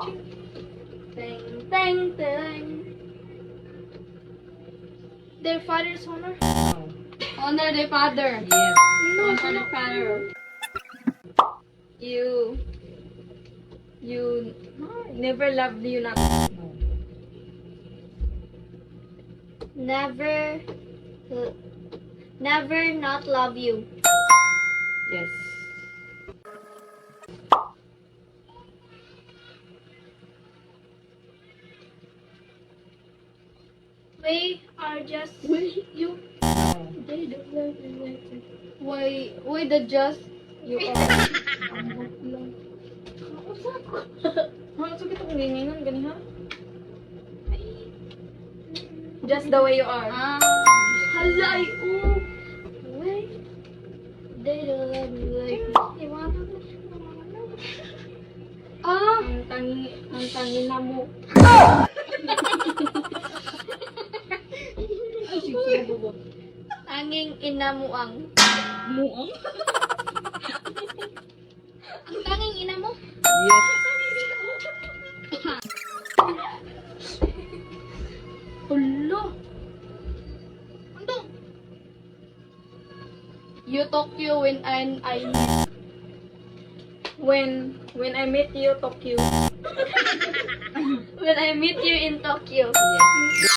Teng, teng, teng. Their father's honor? No. Honor the father. Yes. No, Honor the father. You never loved you not. No. Never, never not love you. Yes. We are just you. No. They don't love you like that. Why the just you are. Ambot lang. Ha, so kita kung ganyan gani ha? Just the way you are. Ah. Hala ay oh. Wait. They don't love me like that. Ah, ang tangi na mo. Ay, sige, bubo. Tanging ina mo ang. Muang? Ang tanging ina mo? Yes. Hala. Ano? You Tokyo when I when I meet you Tokyo. When I meet you in Tokyo. Yes.